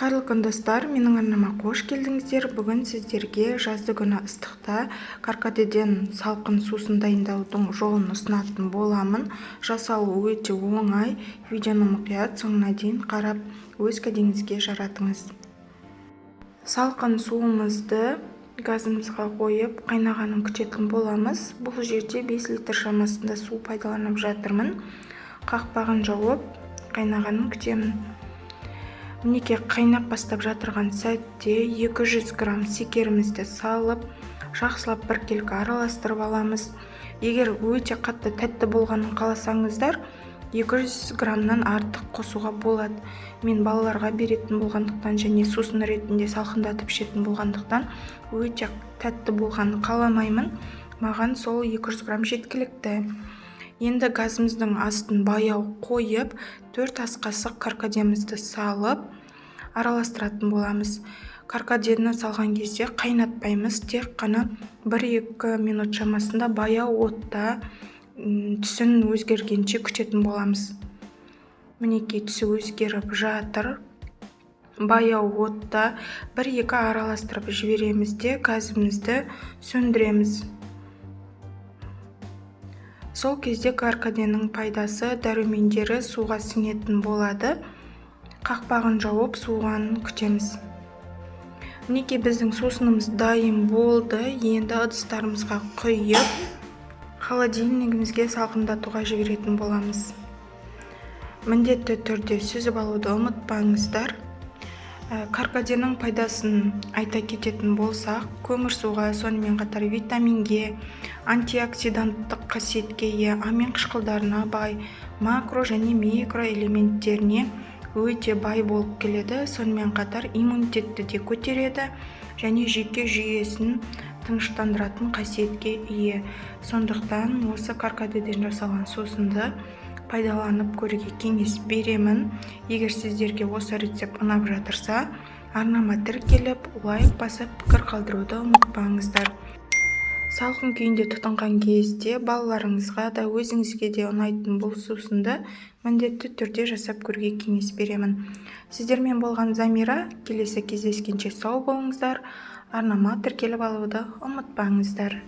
Қайырлы күн, достар! Менің арнама қош келдіңіздер! Бүгін сіздерге жазды күні ыстықта каркадеден салқын сусын дайындаудың жолын ұсынатын боламын. Жасалуы өте оңай. Видеоны мұқият соңына дейін қарап, өз кәдеңізге жаратыңыз. Салқын суымызды газымызға қойып, қайнағанын күтетін боламыз. Бұл жерде 5 литр шамасында су пайдаланып жатырмын. Қақпағын жауып, қайнағанын күтемін. Мінекей, қайнап бастап жатырған сәтте 200 грамм секерімізді салып, жақсылап біркелкі араластырып аламыз. Егер өте қатты тәтті болғанын қаласаңыздар, 200 граммнан артық қосуға болады. Мен балаларға беретін болғандықтан және сусын ретінде салқындатып ішетін болғандықтан, өте тәтті болғанын қаламаймын. Маған сол 200 грамм жеткілікті. Енді газымыздың астын баяу қойып, 4 ас қасық каркадемізді салып, араластыратын боламыз. Каркадені салған кезде қайнатпаймыз, тек қана 1-2 минут шамасында баяу отта түсін өзгергенше күтетін боламыз. Мінекей, түсі өзгеріп жатыр. Баяу отта 1-2 араластырып жібереміз де, газымызды сөндіреміз. Сол кезде каркаденің пайдасы, дәрумендері суға сіңетін болады. Қақпағын жауып, суығанын күтеміз. Мінекей, біздің сусынымыз дайын болды. Енді ыдыстарымызға құйып, холодильнигімізге салқындатуға жіберетін боламыз. Міндетті түрде сүзіп алуды ұмытпаңыздар. Каркаденің пайдасын айта кететін болсақ, көмірсуға, сонымен қатар витаминге, антиоксиданттық қасиетке ие, амин қышқылдарына бай, макро және микроэлементтеріне өте бай болып келеді. Сонымен қатар иммунитетті де көтереді және жүйке жүйесін тыныштандыратын қасиетке ие. Сондықтан осы каркадеден жасалған сусынды пайдаланып көруге кеңес беремін. Егер сіздерге осы рецепт ұнап жатырса, арнама тіркеліп, лайк басып, пікір қалдыруды ұмытпаңыздар. Салқын күйінде тұтынған кезде балаларыңызға да, өзіңізге де ұнайтын бұл сусынды міндетті түрде жасап көруге кеңес беремін. Сіздермен болған Замира. Келесі кездескенше сау болыңыздар! Арнама тіркеліп алуды ұмытпаңыздар.